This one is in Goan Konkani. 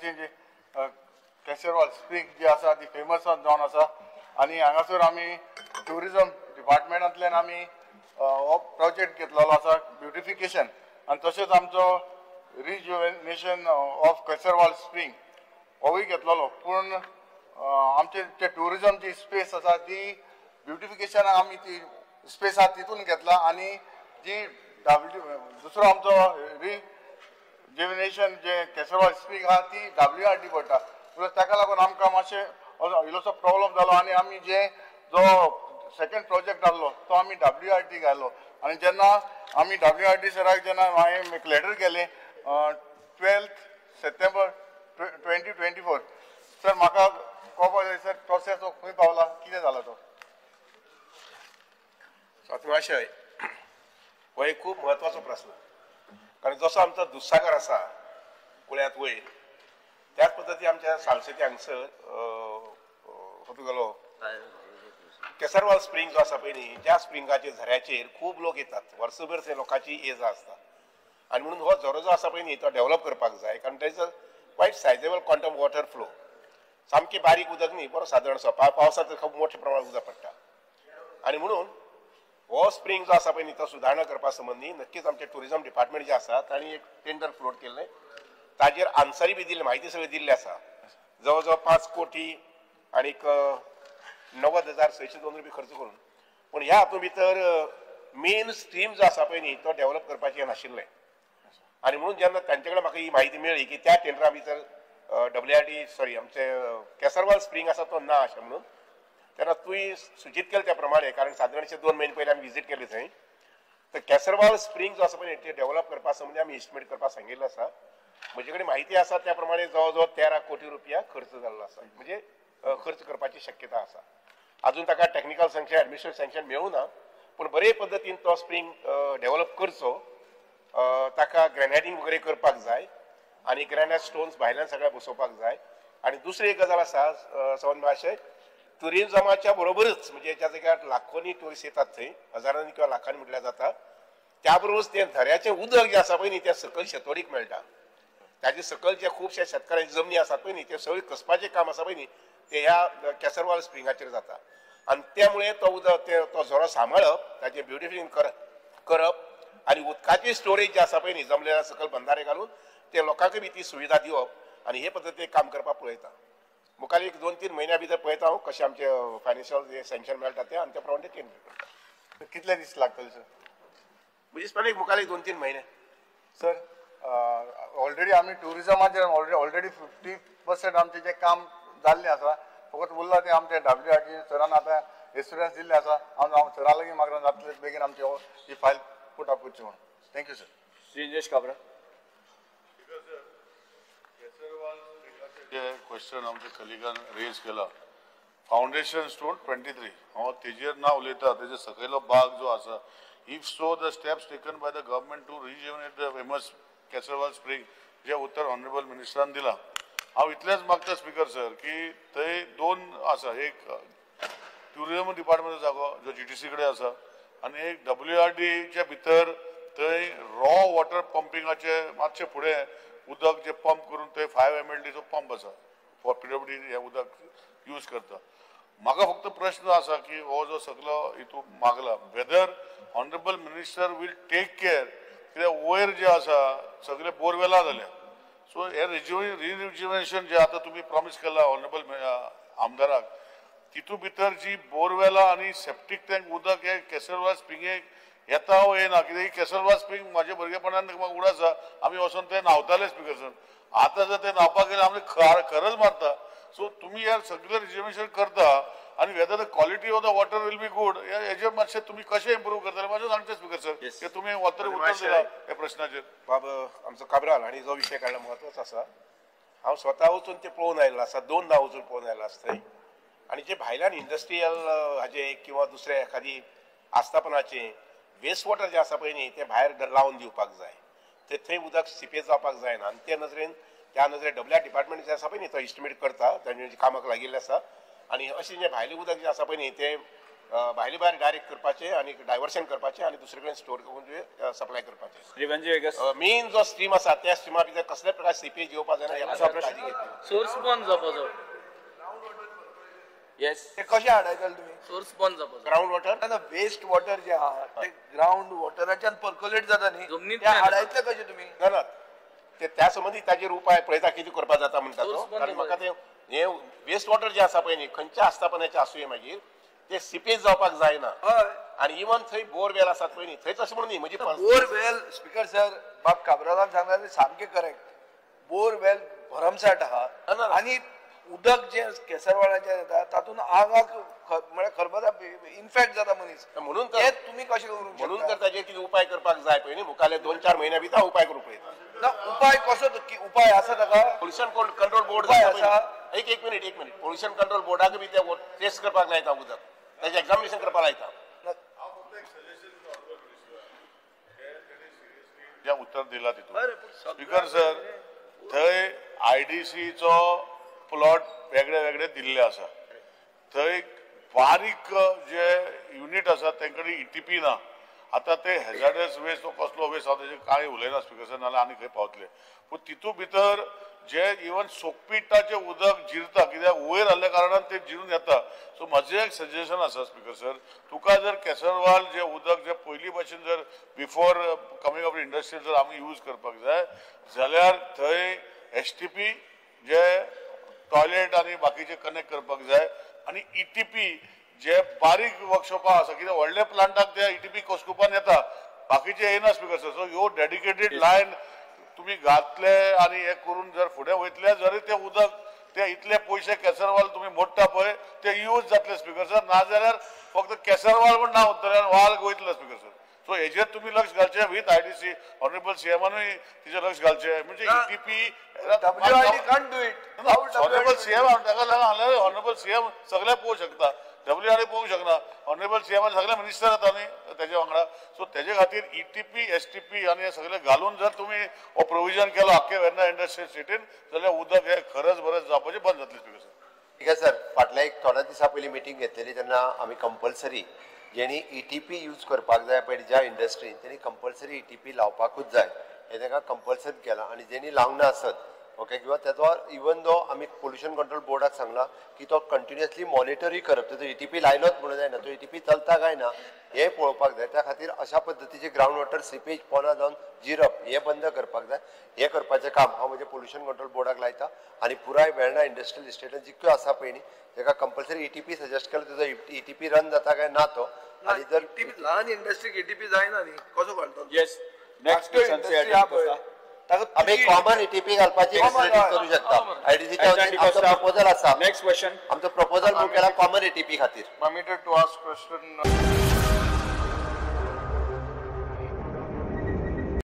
हांगासरची जी केसरवाल स्प्रींग जी आसा ती फेमस जावन आसा आनी हांगासर आमी ट्युरिजम डिपार्टमेंटांतल्यान आमी हो प्रोजेक्ट घेतलेलो आसा ब्युटिफिकेशन आनी तशेंच आमचो रिज्युवेनेशन ऑफ केसरवाल स्प्रींग होवूय घेतलेलो. पूण आमचे जे ट्युरिजमची स्पेस आसा ती ब्युटिफिकेशन आमी ती स्पेस आसा तितून घेतला आनी जी डब्ल्यू दुसरो आमचो रिज्युवेनेशन जे केसरवाल स्प्रींग आसा ती WRD पडटा. ताका लागून आमकां मातशें इल्लोसो प्रॉब्लम जालो आनी आमी जे जो सेकंड प्रोजेक्ट आहलो तो आमी WRD घालो आनी जेन्ना आमी WRD सराक जेन्ना हांवें एक लेटर केलें 12 सप्टेंबर 2024 सर म्हाका कळपाक जाय सर प्रोसेस हो खंय पावला, कितें जाला तो? स्वातमाशय हो एक खूब म्हत्वाचो प्रस्न, कारण जसो आमचो दुधसागर आसा कुळ्यांत वयर त्याच पद्दती आमच्या सालसेती हांगसर हो तुगेलो केसरवाल स्प्रींग जो आसा पळय न्ही, ज्या स्प्रिंगाचेर झऱ्याचेर खूब लोक येतात, वर्सभर थंय लोकांची ये जा आसता आनी म्हणून हो झरो जो आसा पळय न्ही तो डेव्हलप करपाक जाय, कारण there is a quite sizeable quantum water flow. सामकी बारीक उदक न्ही, बरो सादारणसो पावसांत खूब मोठ्या प्रमाणात उदक पडटा आनी म्हणून हो स्प्रींग जो आसा पळय न्ही तो सुदारणा करपा संबंदी नक्कीच आमचे ट्युरिजम डिपार्टमेंट जे आसा तांणी एक टेंडर फ्लोट केल्लें, ताजेर आन्सरी बी दिल्ली, म्हायती सगळी दिल्ली आसा. जवळ जवळ 5 कोटी आनीक 90,602 रुपया खर्च करून, पूण ह्या हातूंत भितर मेन स्ट्रीम जो आसा पळय न्ही तो डेव्हलप करपाचें नाशिल्लें आनी म्हणून जेन्ना तांचे कडेन म्हाका ही म्हायती मेळ्ळी की त्या टेंडरा भितर WRD sorry आमचे केसरवाल स्प्रींग आसा तो ना अशें म्हणून, तेन्ना तुवें सुचीत केलें त्या प्रमाणे, कारण सादारणशे 2 म्हयने पयलीं आमी विजीट केली थंय, तर केसरवाल स्प्रींग जो आसा पळय ते डेव्हलप करपा संबंदी आमी एस्टिमेट करपाक सांगिल्लें आसा. म्हजे कडेन म्हायती आसा त्या प्रमाणे जवळ जवळ 13 कोटी रुपया खर्च जाल्लो आसा, म्हणजे खर्च करपाची शक्यता आसा. अजून ताका टॅक्निकल सँक्शन एडमिनिस्ट्रेटिव्ह सँक्शन मेळूं ना, पूण बरे पद्दतीन तो स्प्रींग डेव्हलप करचो, ताका ग्रॅनायटींग वगैरे करपाक जाय आनी ग्रॅनायट स्टोन्स भायल्यान सगळ्या बसोवपाक जाय. आनी दुसरी एक गजाल आसा सवन भाशे, ट्युरिजमाच्या बरोबरच म्हणजे ज्या जाग्यार लाखोंनी ट्युरिस्ट येतात थंय हजारांनी किंवा लाखांनी म्हटल्यार जाता, त्या बरोबरच तें झऱ्याचें उदक जें आसा पळय न्ही तें सकयल शेतवडीक मेळटा. ताजे सकयल जे खुबशे शेतकारांची जमनी आसात पळय न्ही ते सगळी कसपाचें काम आसा पळय न्ही ते ह्या केसरवाल स्प्रिंगाचेर जाता आनी त्यामुळे तो उदक तो झरो सांबाळप, ताचें ब्युटिफिकेशन करप आनी उदकाची स्टोरेज जी आसा पळय न्ही जमलेल्या सकयल बंधारे घालून ते लोकांकय बी ती सुविधा दिवप आनी हे पद्दतीन काम करपाक पळयता. मुखार एक 2-3 म्हयन्या भितर पळयता हांव कशें आमचें फायनान्शियल जे सँक्शन मेळटा तें आनी त्या प्रमाणे ते टेंडर करता. कितले दीस लागतले सर? म्हजे दिसपाक एक मुखार एक 2-3 म्हयने सर. ऑलरेडी आमी ट्युरिजमाचेर ऑलरेडी 50% आमचें जें काम जाल्लें आसा, फकत उरलां तें आमचें WRD सरान आतां एश्युरन्स दिल्लें आसा. हांव सरा लागीं मागता जातले बेगीन आमची ही फायल पुट अप करची म्हणून. Thank you sir. Shri Cabral. J question आमच्या कलिगान रेज केला, फावंडेशन स्टोन 23 हांव तेजेर ना उलयता, तेजे सकयलो भाग जो आसा, if so the steps taken by the government to rejuvenate the famous Kesarval spring जे उत्तर ऑनरेबल मिनिस्टरान दिलां. हांव इतलेंच मागता स्पीकर सर की थंय 2 आसा, एक ट्युरिजम डिपार्टमेंटाचो जागो जो GTC कडेन आसा आनी एक WRDच्या भितर थंय रॉ वॉटर पंपिंगाचे मातशें फुडें उदक जे पंप करून थंय 5 MLDचो पंप आसा फॉर PWD हें उदक यूज करता. म्हाका फक्त प्रश्न आसा की हो जो सगलो हितून मागला, whether honourable minister will take care, कित्याक वयर जे आसा सगळे बोरवेलां जाल्या, सो हे रिज्युवेशन जे आतां तुमी प्रॉमीस केला ऑनरेबल आमदाराक, तितू भितर जी बोरवेलां आनी सेप्टीक टँक उदक हे केसरवाल स्प्रिंगेक येता वो येना, कित्याक केसरवाल स्प्रींग म्हाज्या भुरगेपणान म्हाका उडा आसा, आमी वचोन ते न्हांवताले स्पिकर सर. आतां जर ते न्हांवपाक गेले आमचे खरच मारता. सो तुमी हे सगळें रिजर्वेशन करता आनी whether the quality of the water will be good हेजेर मातशें तुमी कशें इम्प्रूव करतले मातशें सांगचें स्पिकर सर, की तुमी ऑलरेडी उत्तर दिलां ह्या प्रश्नाचेर. बाब आमचो काब्राल हांणी जो विशय काडला म्हत्वाचो आसा. हांव स्वता वचून ते पळोवन आयिल्लो आसा, 2दा वचून पळोवन आयिल्लो आसा थंय. आनी जे भायल्यान इंडस्ट्रियल हाजे किंवा दुसरे एखादी आस्थापनाचें वेस्ट वॉटर जें आसा पळय न्ही तें भायर लावन दिवपाक जाय, ते थंय उदक सिपेज जावपाक जायना. आनी ते नदरेन त्या नदरेन WR department जें आसा पळय न्ही तो एस्टिमेट करता, तांचे कामाक लागिल्लें आसा. आनी अशें जें भायलें उदक जें आसा पळय न्ही तें भायले भायर डायरेक्ट करपाचे आनी डायवर्शन करपाचे आनी दुसरे कडेन स्टोर करून सप्लाय करपाचे. मेन जो स्ट्रीम आसा त्या स्ट्रीमा भितर कसले प्रकार सीपेज येवपा जायना. सोर्स बंद जावपाचो. येस, ते कशें हाडायतले तुमी? सोर्स बंद जावपाचो. ग्रावंड वॉटर, वेस्ट वॉटर जे आहा ते ग्रावंड वॉटराच्यान पर्कोलेट जाता न्ही, ते हाडायतले कशें तुमी? ना ना, ते त्या संबंदी ताजेर उपाय पळयता कितें करपा जाता म्हणटा तो. कारण म्हाका ते हे वेस्ट वॉटर जे आसा पळय न्ही, खंयच्या आस्थापनाचें आसूं मागीर ते सिपेज जावपाक जायना. आनी इवन थंय बोरवेल आसात पळय न्ही, थंयच अशें म्हणून न्ही म्हणजे बोरवेल. स्पीकर सर, बाब काब्रालान सांगला सामकें करेक्ट. बोरवेल भरमसाठ आहा आनी उदक जे केसरवाडाचें येता तातूंत आंगाक म्हळ्यार खरबता, इन्फेक्ट जाता मनीस. म्हणून ते तुमी कशें करूंक म्हणून तर ताजेर कितें उपाय करपाक जाय पळय न्ही, मुखाल्ले 2-4 म्हयन्या भितर उपाय करूंक पळयता. ना उपाय कसो? उपाय आसा ताका? पोल्युशन कंट्रोल बोर्ड आसा. एक मिनिट एक मिनिट. पोल्युशन कंट्रोल बोर्डाक बी ते टेस्ट करपाक लायता उदक, ताजें एग्जामिनेशन करपाक लायता. ज्या उत्तर दिला तितून स्पीकर सर, थंय आयडीसीचो प्लॉट वेगळे वेगळे दिल्ले आसा. थंय बारीक जे युनीट आसा तेंकडे ईटीपी ना. आतां ते हेजार्डस वेस्ट कसलो वेस्ट आसा तेजेर कांय उलयना स्पीकर सर, नाजाल्यार आनी खंय पावतले. पूण तितू भितर जे इवन सोकपिठाचें उदक जिरता, कित्याक वयर आसल्या कारणान ते जिरून येता. सो म्हजें एक सजेशन आसा स्पीकर सर, तुका जर केसरवाल जे उदक जे पयलीं भशेन जर बिफोर कमींग ऑफ इंडस्ट्री जर आमी यूज करपाक जाय जाल्यार थंय एसटीपी जे टॉयलेट आनी बाकीचे कनेक्ट करपाक जाय आनी ईटीपी जे बारीक वर्कशॉपां आसा, कित्याक व्हडले प्लांटाक ते ईटीपी कोसकुपान येता, बाकीचे येना स्पीकर सर. सो ह्यो डेडिकेटेड लायन तुमी घातले आनी हे करून जर फुडें वयतले जरी ते उदक ते इतले पयशे केसरवाल तुमी मोडटा पळय ते यूज जातले स्पीकर सर. नाजाल्यार फक्त केसरवाल म्हण ना उरतले आनी वाल वयतले स्पीकर सर. सो हेजेर तुमी लक्ष घालचें विथ आयडीसी. ऑनरेबल सीएमानूय तिचेर लक्ष घालचें. म्हणजे ईटीपी ऑनरेबल सीएम ताका लागून ऑनरेबल सीएम सगळें पळोवंक शकता, डब्ल्यूआरडी पळोवंक शकना. ऑनरेबल सीएमान सगळे मिनिस्टर येता न्ही तेजे वांगडा. सो तेजे खातीर ईटीपी एसटीपी आनी हे सगळे घालून जर तुमी हो प्रोविजन केलो आख्खे वेर्ना इंडस्ट्रियल सिटीन जाल्यार उदक हे खरंच बरें जावपाचें बंद जातलें स्पीकर सर. ठीक आहे सर, फाटल्या एक थोड्या दिसां पयलीं मिटींग घेतलेली तेन्ना आमी कंपल्सरी जेणी ईटीपी यूज करपाक जाय पळय ज्या इंडस्ट्रीन तेणी कंपल्सरी ईटीपी लावपाकूच जाय हें तांकां कंपल्सरी केलां. आनी जेणी लावंक ना आसत ओके, किंवा तेजो इवन दो आमी पोल्युशन कंट्रोल बोर्डाक सांगला की तो कंटिन्युअसली मॉनिटरूय करप, तेजो ईटीपी लायलोच म्हणून जायना, तो ईटीपी चलता काय ना हें पळोवपाक जाय. त्या खातीर अशा पद्दतीचे ग्रावंड वॉटर सिपेज पोना जावन जिरप हें बंद करपाक जाय. हें करपाचें काम हांव म्हजें पोल्युशन कंट्रोल बोर्डाक लायता आनी पुराय वेर्णा इंडस्ट्रियल इस्टेटान जितक्यो आसा पळय न्ही तेका कंपल्सरी ईटीपी सजेस्ट केलो, तेजो ईटीपी रन जाता काय ना तो. आनी जर ल्हान इंडस्ट्रीक ईटीपी जायना न्ही कसो घालतलो? येस, नेक्स्ट क्वेश्चन. आमी कॉमन ईटीपी घालपाची फॅसिलिटी करू शकता. आयडीसीच्या वतीन आमचो प्रपोजल आसा. Next question. आमचो प्रपोजल मूव केला कॉमन ईटीपी खातीर. Permitted to ask question.